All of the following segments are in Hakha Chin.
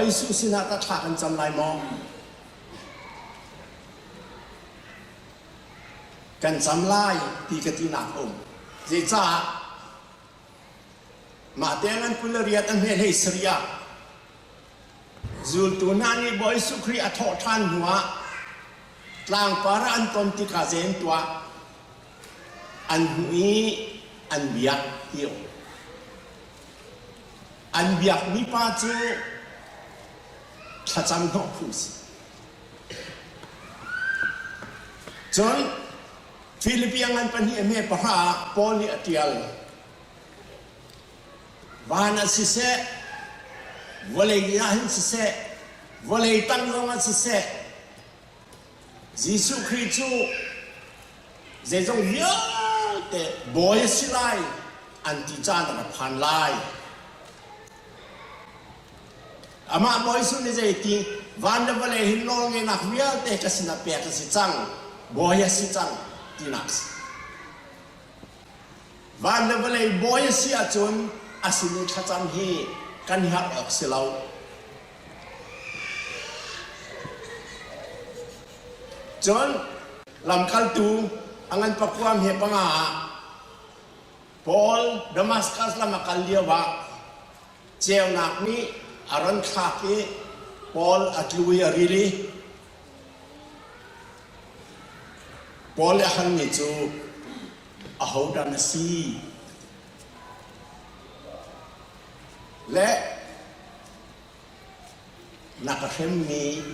Bawi Jesuh sinah tah thla kan cam lai maw? Kan cam lai ti ka tinak a um. Zeicah? Mah tiang an 28 a hme hlei sarih ah zultu hna nih Bawi Jesuh Khrih a thawh ṭhan hnuah tlangpar ah an ton tikah zei an tuah? An hmuh i an biak ti a um. An biakmi pa cu thlacam hnawh phu a si. Cun Filipi a ngan pahnih a hme pahra ah Paul nih a ṭial. Van ah siseh, vawlei ah hin siseh, vawlei tang zongah siseh, Jesuh Khrih cu zeizong vialte bawi a si lai an ti caan a rak phan lai. Amah Bawi Jesuh nih zeiti van le vawlei hin nawlngeihnak vialte ka sinah pek a si cang, bawi a si cang tinak a si. Van le vawlei bawi a si ahcun a sin i thlacam hi kan herh awk si lo. Cun lamkaltu a ngan pakuam he panga ah Paul Damascus lam a kal lioah ceunak nih a ron thlak i Paul a tlu i a ril i Paul le a halmi cu ahodah na si? Le na ka hremmi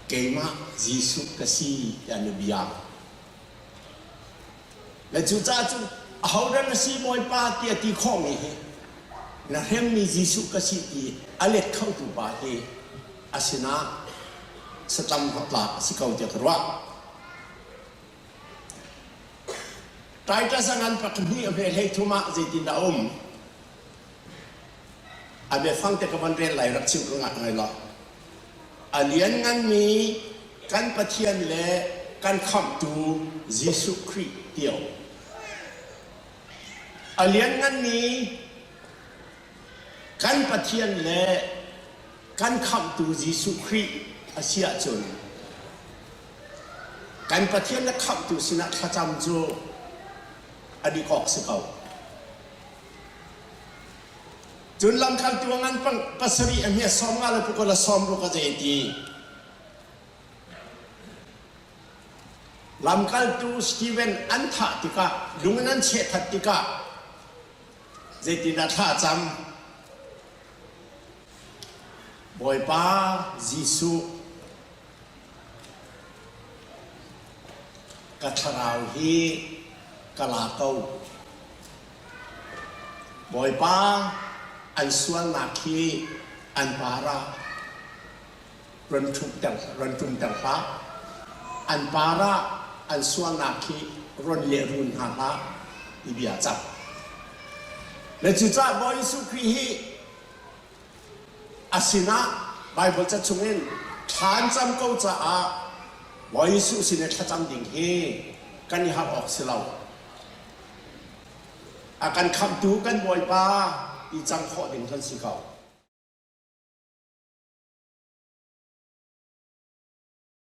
keimah Jesuh ka si tiah na bia. Le cucaah cun ahodah na si Bawipa tiah ti khawhmi hi na hremmi Jesuh ka si ti a let khotu pa hi a sinah saṭam tlak a si ko tiah ka ruah. Titus a ngan pahnih a hme hlei thum ah zeitindah a um? A biafang te ka van rel lai rak chim ka ngah ngai lo. A liannganmi kan Pathian le kan Khamhtu Jesuh Khrih ti a um. A liannganmi kan Pathian le kan Khamhtu Jesuh Khrih a si ahcun kan Pathian le Khamhtu sinah thlacam cu a dik awk si ko. Cun lamkaltu a ngan pasarih a hme 50 le pakua le 60 a zei ti. Lamkaltu Stephen an thah tikah lung in an chehthat tikah zeitindah thla a cam? Bawipa Jesuh ka thlarau hi ka la ko. Bawipa an sualnak hi an para run ṭhumter run ṭumter hlah. An para an sualnak hi run lehrul hna hlah ti bia cam. Le cucaah Bawi Jesuh Khrih hi a sinah Baibal ca chungin thla an cam ko caah Bawi Jesuh sin i thlacam ding hi kan i harh awk si lo. A kan khamhtu kan Bawipa ti cang khawh ding kan si ko.